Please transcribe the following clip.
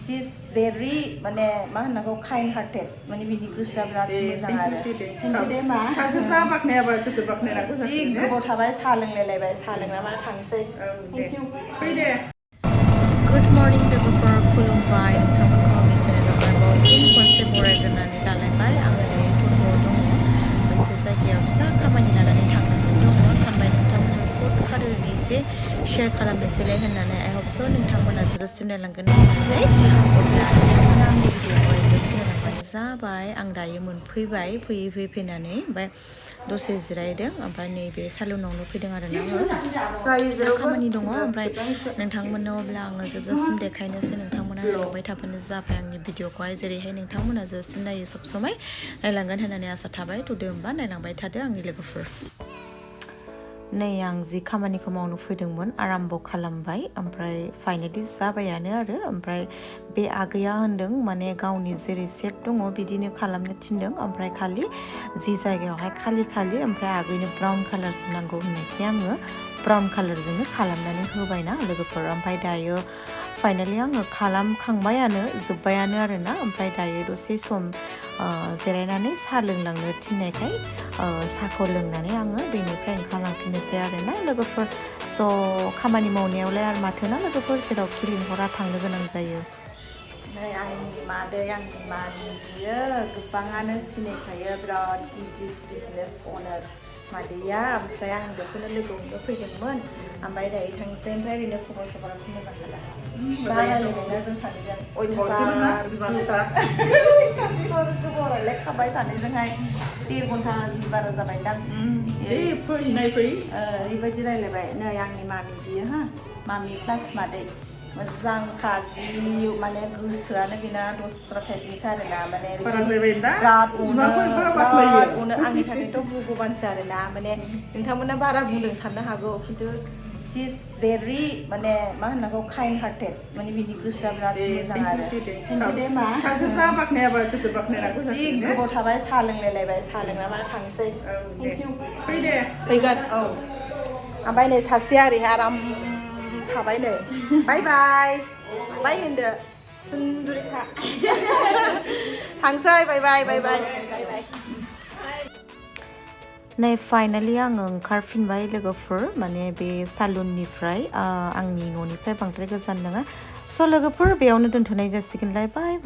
she's very माने मा होननांगौ kind hearted माने बिनि गोसोआ बिराद मोजां आरो थेंक इउ मा सासेफ्रा बाखनायाबा सोरथो बाखनायनांगौ जि गोबाव थाबाय साहा लोंलायलायबाय साहा लोंना मा थांसै थेंक इउ फै दे गुड मर्निं लोगोफोर खुलुमबाय नोंथांमोनखौ आंनि चेनेलाव आरोबाव फिन खनसे बरायग्रोनानै लालायबाय आङो दायो टट'आव दङ मोनसे जायगायाव फिसा खामानि लानानै थांगासिनो दङ सानबाय नोंथांमोनजों सर्ट काटोरनि एसे शेयार खालामनोसैलाय होननानै आइ हप स' नोंथांमोना जोबोद सिनायलांगोन होननानै अब्ला नोंथांमोना आंनि भिडिअखौहाय जोबोद सिनायलांबानो जाबाय आं दायो मोनफैबाय फैयै फैनानै ओमफ्राय दसे जिरायदों ओमफ्राय नैबे सालुनावनो फैदों आरो ना आङो फिसा खामानि दङ ओमफ्राय नोंथांमोननो अब्ला आङो जोबजासिम देखायनोसै नोंथांमोना नायलांबाय थाबानो जाबाय आंनि भिडिअखौहाय जेरैहाय नोंथांमोना जोबसिम नायो सब समाय नायलांगोन होननानै आसा थाबाय थ'दो होमबा नायलांबाय थादो आंनि लोगोफोर नै आं जि खामानिखौ मावनो फैदोंमोन आराम्भ खालामबाय ओमफ्राय फाइनालि जाबायानो आरो ओमफ्राय बे आगैया होनदों माने गावनि जेरै सेप दङ बिदिनो खालामनो थिनदों ओमफ्राय खालि जि जायगायावहाय खालि ओमफ्राय आगैनो ब्राउन कालारसो नांगौ होननायखाय आङो ब्राउन कालारजोंनो खालामनानै होबायना लोगोफोर ओमफ्राय दायो फाइनालि आङो खालामखांबायानो जोब्बायानो आरोना ओमफ्राय दायो दसे सम जिरायनानै साहा लोंलांनो थिननायखाय साहाखौ लोंनानै आङो बेनिफ्राय ओंखारलांफिननोसै आरोना लोगोफोर स' खामानि मावनायावलाय आरो माथोना लोगोफोर जेरावखि लिंहरा थांनो गोनां जायो नै आंनि मादै आंनि मादै बियो गोबाङानो सिनायखायो बिराद गिदिर बिजनेस अनार मादैया ओमफ्राय आं बेखौनो लोगो हमनो फैदोंमोन ओमफ्राय दायो थांसै ओमफ्राय ओरैनो खबर सबराथ' मोजां नालाय रायलायबायना जों सानैजों गोबाव रायलायखाबाय सानैजोंहाय 1.5 घन्टा बारा जाबायदां ओरैबायदि रायलायबाय नै आंनि मामि बियो हा मामि प्लास मादै मोजांखा जि माने गोसोआनो गैना दस्रा टाइपनिखा आरोना माने बिराद अनो आंनि थाखायथ' भगबानसो आरोना माने नोंथांमोना बारा बुंदों साननो हागौ खिन्थु she's very माने मा होननांगौ kind hearted माने बिनि गोसोआ बिराद मोजां आरो थेंक इउ दे मा सासेफ्रा बाखनायाबा सोरथो बाखनायनांगौ जि गोबाव थाबाय साहा लोंलायलायबाय साहा लोंना मा थांसै थेंक इउ फै दे फैगोन औ ओमफ्राय नै सासेया ओरैहाय आराम थाबाय नै बाय बाय होनदो सुन्दुरिखा थांसै बाय नै फाइनालि आङो ओंखारफिनबाय लोगोफोर माने बे सालुननिफ्राय आंनि न'निफ्राय बांद्राय गोजान नङा स' लोगोफोर बेयावनो दोनथ'नाय जासिगोनलाय बाय